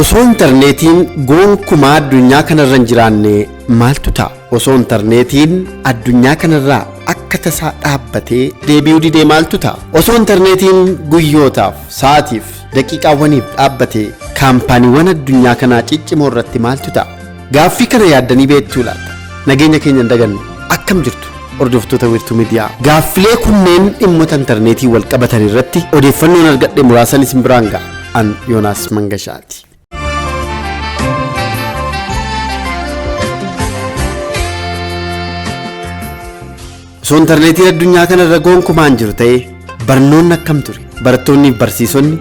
Osoo intarneetiin gonkumaa addunyaa kanarra hin jiraanne maaltu ta'a? Osoo intarneetiin addunyaa kanarraa akka tasaa dhaabbatee deebi'uu didee maaltu ta'a? Osoo intarneetiin guyyootaaf, sa'aatiif, daqiiqaawwaniif dhaabbatee kaampaaniiwwan addunyaa kanaa ciccimoo irratti maaltu ta'a? Gaaffii kana yaaddanii beektuu laata? Nageenya keenya hin dagannu. Akkam jirtu hordoftoota Wiirtuu Miidiyaa? Gaaffilee kunneen dhimmoota intarneetii wal qabatan irratti odeeffannoon argadhe muraasan isin biraan ga'a. An Yoonaas Mangashaati. Osoo intarneetiin addunyaa kanarra gonkumaa hin jiru ta'ee barnoonni akkam ture? Barattoonni fi barsiisonni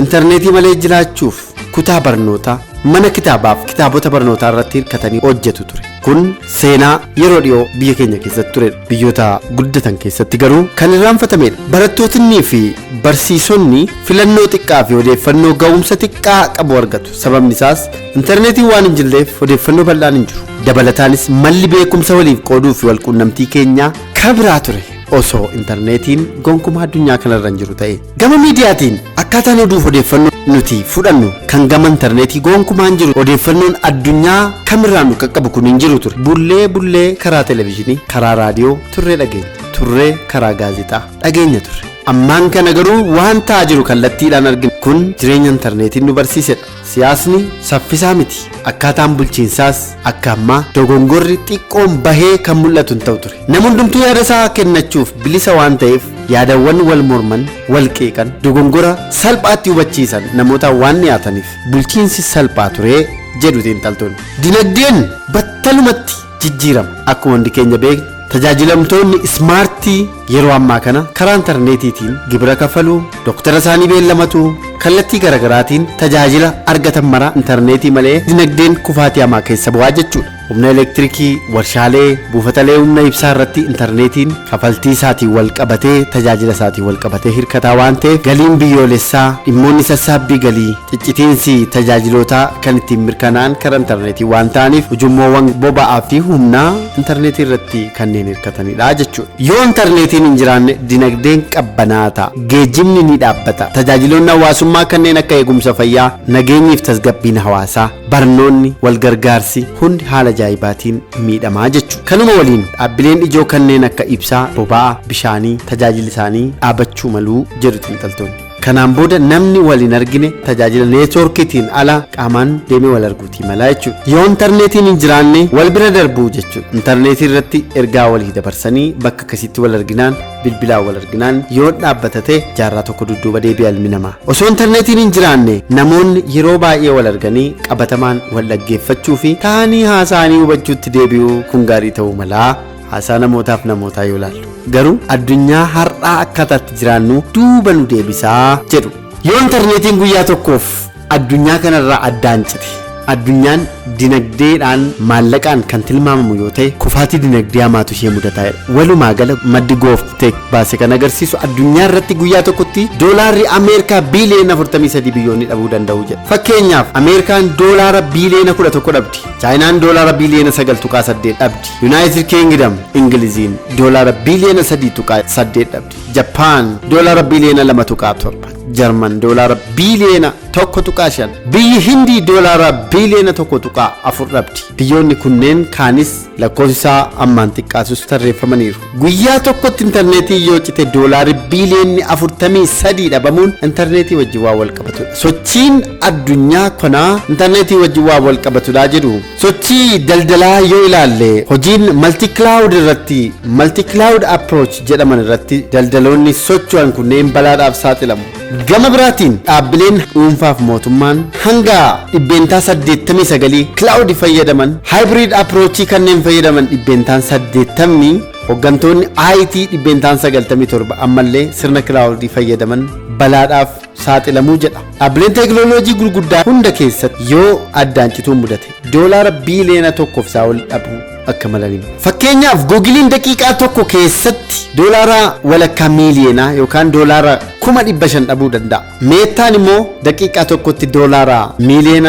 intarneetii malee jiraachuuf kutaa barnootaa, mana kitaabaaf kitaabota barnootaa irratti hirkatanii hojjetu ture. Kun seenaa yeroo dhiyoo biyya keenya keessatti turedha. Biyyoota guddatan keessatti garuu kan irraanfatamedha. Barattootni fi barsiisonni filannoo xiqqaa fi odeeffannoo ga'umsa xiqqaa qabu argatu. Sababni isaas intarneetiin waan hin jirreef odeeffannoo bal'aan hin jiru. Dabalataanis malli beekumsa waliif qooduu fi walquunnamtii keenyaa kabiraa ture osoo intarneetiin gonkumaa addunyaa kanarra hin jiru ta'e. Gama miidiyaatiin akkaataan oduuf odeeffannoo nuti fudhannu kan gama intarneetii gonkumaa hin jiru, odeeffannoon addunyaa kamirraa nu qaqqabu kun hin jiru ture. Bullee bullee karaa televezyiinii, karaa raadiyoo turree dhageenya, turree karaa gaazexaa dhageenya ture. Ammaan kana garuu waan ta'aa jiru kallattiidhaan argina. Kun jireenya intarneetiin nu barsiisedha. Siyaasni saffisaa miti. Akkaataan bulchiinsaas akka ammaa dogongorri xiqqoon bahee kan mul'atu hin ta'u ture. Nama hundumtuu yaada isaa kennachuuf bilisa waan ta'eef yaadawwan wal morman, wal qeeqan, dogongora salphaatti hubachiisan namoota waan dhiyaataniif bulchiinsi salphaa ture jedhu xiinxaltoonni. Dinagdeen battalumatti jijjiirama. Akkuma hundi keenya beeknu tajaajilamtoonni ismaartii yeroo ammaa kana karaa intarneetiitiin gibira kaffaluu, doktara isaanii beellamatu, kallattii garaagaraatiin tajaajila argatan mara intarneetii malee dinagdeen kufaatii hamaa keessa bu'aa jechuudha. Humna elektirikii, warshaalee, buufatalee humna ibsaa irratti intarneetiin kafaltii isaatiin wal qabatee tajaajila isaatiin wal qabatee hirkataa waan ta'eef galiin biyyoolessaa, dhimmoonni sassaabbii galii, ciccitiinsi tajaajilootaa kan ittiin mirkanaa'an karaa intarneetii waan ta'aniif ujummoowwan boba'aa fi humnaa intarneetii irratti kanneen hirkatanidha jechuudha. Yoo intarneetiin hin jiraanne dinagdeen qabbanaa ta'a. Geejjibni ni dhaabbata. Tajaajiloonni hawaasummaa kanneen akka eegumsa fayyaa, nageenyiif tasgabbiin hawaasaa, barnoonni, walgargaarsi hundi haala ajaa'ibaatiin miidhamaa jechuudha. Kanuma waliin dhaabbileen ijoo kanneen akka ibsaa, boba'aa, bishaanii tajaajilli isaanii dhaabachuu maluu jedhu xiinxaltoonni. Kanaan booda namni wal hin argine tajaajila neetwoorkiitiin ala qaamaan deemee wal arguutii malaa jechuudha. Yoo intarneetiin hin jiraanne wal bira darbuu jechuudha. Intarneetii irratti ergaa walii dabarsanii bakka akkasitti wal arginaan, bilbilaan wal arginaan yoo dhaabbata ta'e jaarraa tokko dudduuba deebi'a ilmi namaa. Osoo intarneetiin hin jiraanne namoonni yeroo baay'ee wal arganii qabatamaan wal dhaggeeffachuu fi taa'anii haasa'anii hubachuutti deebi'uu kun gaarii ta'uu malaa. Haasaa namootaaf namootaa yoo ilaallu garuu addunyaa har'aa akkaataatti jiraannu duuba nu deebisaa jedhu. Yoo intarneetiin guyyaa tokkoof addunyaa kanarraa addaan cite addunyaan dinagdeedhaan maallaqaan kan tilmaamamu yoo ta'e kufaatii dinagdee hamaatu ishee mudataa jira. Walumaa gala maddi GovTech baase kan agarsiisu addunyaa irratti guyyaa tokkotti doolaarri Ameerikaa biiliyoona 43 biyyoonni dhabuu danda'u jedha. Fakkeenyaaf Ameerikaan doolaara biiliyoona 11 dhabdi. Chaayinaan doolaara biiliyoona 9.8 dhabdi. United Kingdom Ingiliziin doolaara biiliyoona 3.8 dhabdi. Jappaan doolaara biiliyoona 2.7, Jarman doolaara biiliyoona 1.5, biyyi Hindii doolaara biiliyoona 1.4 dhabdi. Biyyoonni kunneen kaanis lakkoofsi isaa ammaan xiqqaatus tarreeffamaniiru. Guyyaa tokkotti intarneetii yoo cite doolaarri biiliyoonni 43 dhabamuun intarneetii wajjin waan wal qabatudha. Sochiin addunyaa kanaa intarneetii wajjin waan wal qabatudha jedhu. Sochii daldalaa yoo ilaalle hojiin multi cloud irratti multi cloud approach jedhaman irratti daldaloonni socho'an kunneen balaadhaaf saaxilamu. Gama biraatiin dhaabbileen dhuunfaaf mootummaan hanga 89% cloud fayyadaman, hybrid approach kanneen fayyadaman 80%, hooggantoonni IT 97% ammallee sirna cloud fayyadaman balaadhaaf saaxilamuu jedha. Dhaabbileen teekinooloojii gurguddaa hunda keessatti yoo addaan cituun mudate doolaara biiliyoona 1 isaa ol dhabuu akka malaniin. Fakkeenyaaf Googiliin daqiiqaa tokko keessatti doolaara walakkaa miiliyoonaa yookaan doolaara 500,000 dhabuu danda'a. Meettaan immoo daqiiqaa tokkotti $221 million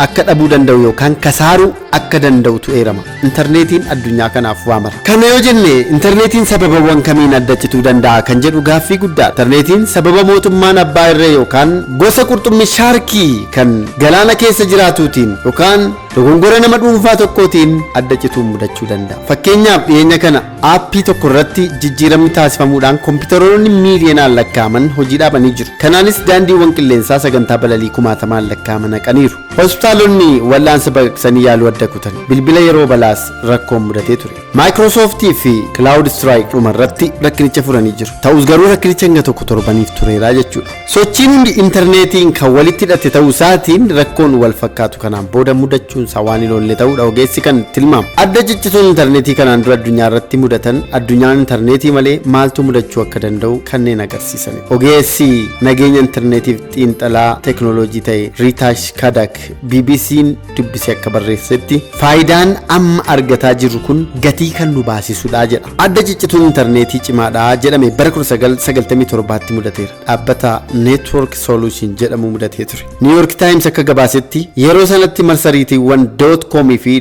akka dhabuu danda'u yookaan kasaaruu akka danda'utu eerama. Intarneetiin addunyaa kanaaf waa mara. Kana yoo jenne, intarneetiin sababawwan kamiin adda cituu danda'a kan jedhu gaaffii guddaa. Intarneetiin sababa mootummaan abbaa irree yookaan gosa qurxummii shaarkii kan galaana keessa jiraatuutiin yookaan dogongora nama dhuunfaa tokkootiin adda cituun mudachuu danda'a. Fakkeenyaaf, dhiyeenya kana aappii tokko irratti jijjiiramni taasifamuudhaan kompiitaroonni miiliyoonaan lakkaa'aman hojii dhaabanii jiru. Kanaanis daandiiwwan qilleensaa sagantaa balalii kumaatamaan lakkaa'aman haqaniiru. Hospitaalonni wal'aansa baqaqsanii yaaluu adda kutan. Bilbila yeroo balaas rakkoon mudatee ture. Maayikiroosooftii fi Cloud Strike dhumarratti rakkinicha furanii jiru. Ta'us garuu rakkinicha hanga tokko torbaniif tureera jechuudha. Sochiin hundi intarneetiin kan walitti hidhate ta'uu isaatiin rakkoon wal fakkaatu kanaan booda mudachuun isaa waan hin oolle ta'uudha ogeessi kan tilmaamu. Adda ciccituun intarneetii kanaan dura addunyaa irratti mudatan addunyaan intarneetii malee maaltu mudachuu akka danda'u kanneen agarsiisan. Ogeessi nageenya intarneetiif xiinxalaa teeknooloojii ta'e Riitaash Kadak BBC'n dubbisee akka barreessetti, faayidaan amma argataa jirru kun gatii kan nu baasisudha jedha. Adda ciccituun intarneetii cimaadha jedhame bara 1997tti mudateera. Dhaabbata Network Solution jedhamu mudatee ture. New York Times akka gabaasetti, yeroo sanatti marsariitiiwwan .com fi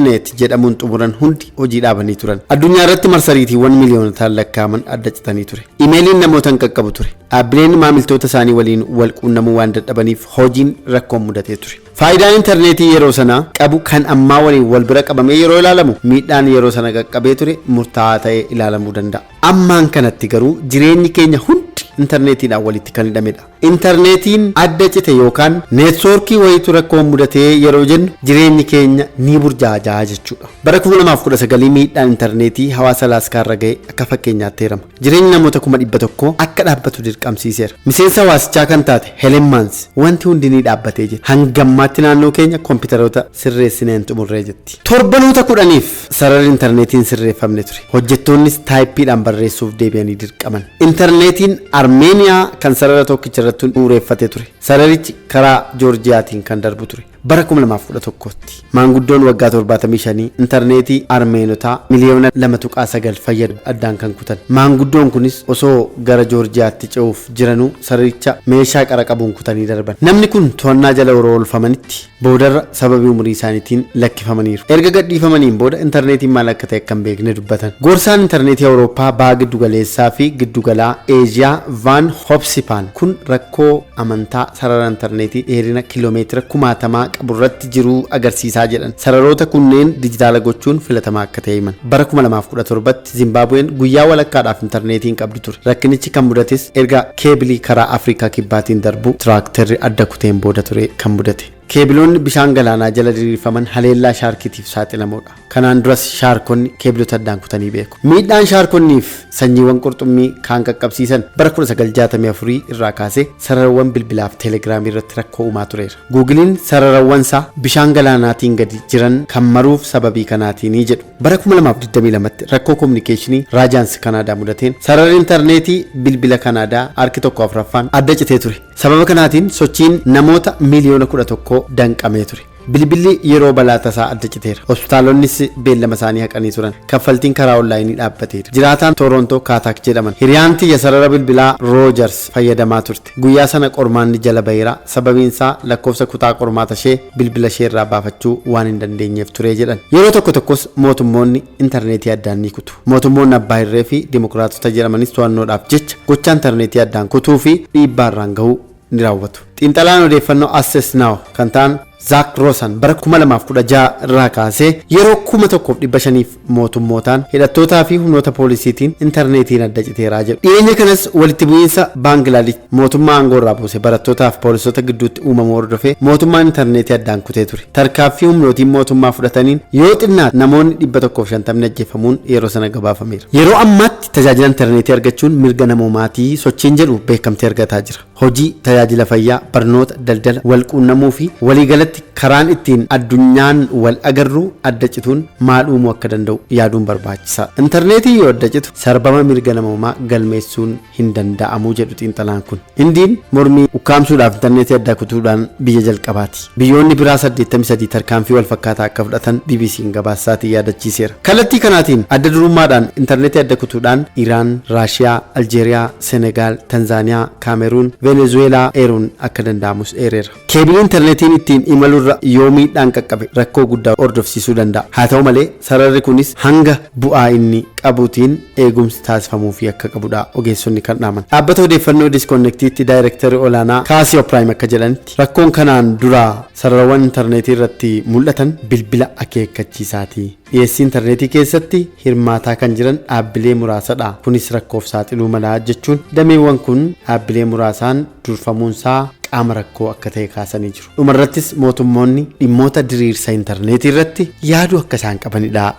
.net jedhamuun xumuran hundi hojii dhaabanii turan. Addunyaa irratti marsariitiiwwan miiliyoonotaan lakkaa'aman adda citanii ture. Imeeliin namoota hin qaqqabu ture. Dhaabbileen maamiltoota isaanii waliin wal quunnamuu waan dadhabaniif hojiin rakkoon mudatee ture. Faayidaan intarneetii yeroo sanaa qabu kan ammaa waliin wal bira qabamee yeroo ilaalamu, miidhaan yeroo sana qaqqabee ture murtaa'aa ta'ee ilaalamuu danda'a. Ammaan kanatti garuu jireenyi keenya hundi intarneetiidhaan walitti kan hidhamedha. Intarneetiin adda cite yookaan neetwoorkii wayiitu rakkoon mudatee yeroo jennu, jireenyi keenya ni burjaajaa jechuudha. Bara 2019 miidhaan intarneetii hawaasa Alaaskaarra ga'e akka fakkeenyaatti eerama. Jireenyi namoota 100,000 akka dhaabbatu dirqamsiiseera. Miseensa hawaasichaa kan taate Helen Maans, wanti hundi ni dhaabbatee jira. Hangammaatti naannoo keenya kompiitaroota sirreessinee hin xumurree jetti. Torbanoota 10f sararri intarneetiin sirreeffamne ture. Hojjettoonnis taayippiidhaan barreessuuf deebi'anii dirqaman. Intarneetiin Armeeniyaa kan sarara tokkicha irratti bu'uureffate ture. Sararichi karaa Joorjiyaatiin kan darbu ture. Bara 2011tti maanguddoon waggaa 75 intarneetii Armeenotaa miliyoona 2.9 fayyadu addaan kan kutan. Maanguddoon kunis osoo gara Joorjiyaatti ce'uuf jiranuu sararicha meeshaa qara qabuun kutanii darban. Namni kun to'annaa jala yeroo oolfamanitti boodarra sababii umurii isaaniitiin lakkifamaniiru. Erga gadhiifamaniin booda intarneetiin maal akka ta'e akka hin beekne dubbatan. Gorsaan intarneetii Awurooppaa baha giddugaleessaa fi giddugalaa Eeziyaa Vaan Hopsipaan, kun rakkoo amantaa sarara intarneetii dheerina kiiloomeetira kumaatamaa qaburratti jiruu agarsiisaa jedhan. Sararoota kunneen dijitaala gochuun filatamaa akka ta'e himan. Bara 2017tti Zimbaabuween guyyaa walakkaadhaaf intarneetii hin qabdu ture. Rakkinichi kan mudates erga keebilii karaa Afrikaa Kibbaatiin darbu tiraaktarri adda kuteen booda ture kan mudate. Keebiloonni bishaan galaanaa jala diriirfaman haleellaa shaarkiitiif saaxilamoodha. Kanaan duras shaarkonni keebilota addaan kutanii beeku. Miidhaan shaarkonniif sanyiiwwan qurxummii kaan qaqqabsiisan bara 1964 irraa kaasee sararawwan bilbilaaf teelegiraamii irratti rakkoo uumaa tureera. Guugiliin sararawwan isaa bishaan galaanaatiin gadi jiran kan maruuf sababii kanaatiini jedhu. Bara 2022tti rakkoo koominikeeshinii Raajaans Kanaadaa mudateen sararri intarneetii bilbila Kanaadaa harki tokko afuraffaan adda citee ture. Sababa kanaatiin sochiin namoota miiliyoona 11 danqamee ture. Bilbilli yeroo balaa tasaa adda citeera. Hospitaalonnis beellama isaanii haqanii turan. Kaffaltiin karaa onlaayinii dhaabbateera. Jiraataan Toorontoo Kaatak jedhaman, hiriyaan tiyya sarara bilbilaa Roojars fayyadamaa turte. Guyyaa sana qormaanni jala baheera. Sababiin isaa lakkoofsa kutaa qormaata ishee bilbila ishee irraa baafachuu waan hin dandeenyeef ture jedhan. Yeroo tokko tokkos mootummoonni intarneetii addaan ni kutu. Mootummoonni abbaa irree fi dimokiraatota jedhamanis to'annoodhaaf jecha gochaa intarneetii addaan kutuu fi dhiibbaa irraan gahuu ni raawwatu. Xiinxalaan odeeffannoo Access Now kan ta'an Zaak Roosan bara 2016 irraa kaasee yeroo 1500f mootummootaan, hidhattootaa fi humnoota poolisiitiin intarneetiin adda citeeraa jedhu. Dhiyeenya kanas walitti bu'iinsa Baangilaadesh mootummaa aangoo irraa buuse barattootaa fi poolisoota gidduutti uumamuu hordofee mootummaan intarneetii addaan kutee ture. Tarkaaffii humnootiin mootummaa fudhataniin yoo xinnaate namoonni 150 ajjeefamuun yeroo sana gabaafameera. Yeroo ammaatti tajaajila intarneetii argachuun mirga namoomaatii sochiin jedhu beekamtii argataa jira. Hojii, tajaajila fayyaa, barnoota, daldala, wal quunnamuu fi waliigalatti jalatti karaan ittiin addunyaan wal agarru adda cituun maal uumuu akka danda'u yaaduun barbaachisaadha. Intarneetii yoo adda citu sarbama mirga namoomaa galmeessuun hin danda'amu jedhu xiinxalaan kun. Hindiin mormii ukkaamsuudhaaf intarneetii adda kutuudhaan biyya jalqabaati. Biyyoonni biraa 83 tarkaanfii wal fakkaataa akka fudhatan BBC'n gabaasaatiin yaadachiiseera. Kallattii kanaatiin adda durummaadhaan intarneetii adda kutuudhaan Iraan, Raashiyaa, Aljeeriyaa, Senegaal, Tanzaaniyaa, Kaameruun, Venezuweelaa eeruun akka danda'amus eereera. Keebilii intarneetiin ittiin imalurra yoo miidhaan qaqqabe rakkoo guddaa hordofsiisuu danda'a. Haa ta'u malee sararri kunis hanga bu'aa inni qabuutiin eegumsi taasifamuufii akka qabudha ogeessonni kan dhaaman. Dhaabbata odeeffannoo Disconnectiitti daayirektarri olaanaa Kaasiyoo Piraayim akka jedhanitti rakkoon kanaan dura sararawwan intarneetii irratti mul'atan bilbila akeekkachiisaati. Dhiyeessii intarneetii keessatti hirmaataa kan jiran dhaabbilee muraasadha. Kunis rakkoof saaxiluu mala jechuun dameewwan kun dhaabbilee muraasaan durfamuunsaa qaama rakkoo akka ta'e kaasanii jiru. Dhumarrattis mootummoonni dhimmoota diriirsa intarneetii irratti yaaduu akka isaan qabanidha.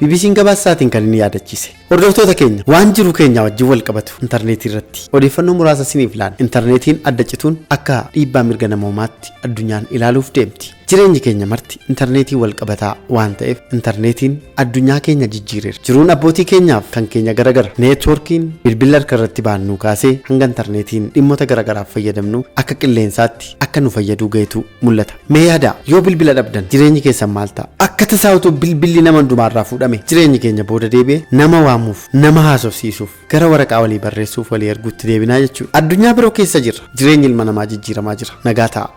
BBC'n gabaasaatiin kan inni yaadachiise. Hordoftoota keenya waan jiru keenya wajjin wal qabatu intarneetii irratti odeeffannoo muraasa isiniif laanna. Intarneetiin adda cituun akka dhiibbaa mirga namoomaatti addunyaan ilaaluuf deemti. Jireenyi keenya marti intarneetii wal qabataa waan ta'eef intarneetiin addunyaa keenya jijjiireera. Jiruun abbootii keenyaaf kan keenya garagara. Neetwoorkiin bilbila harka irratti baannu kaasee hanga intarneetiin dhimmoota garagaraaf fayyadamnu akka qilleensaatti akka nu fayyaduu gahetu mul'ata. Mee yaadaa, yoo bilbila dhabdan jireenyi keessan maal ta'a? Akka tasaa utuu bilbilli nama hundumaarraa fuudhame jireenyi keenya booda deebi'ee nama waamuuf, nama haasofsiisuuf, gara waraqaa walii barreessuuf walii erguutti deebinaa jechuudha. Addunyaa biroo keessa jirra. Jireenyi ilma namaa jijjiiramaa jira. Nagaa ta'a.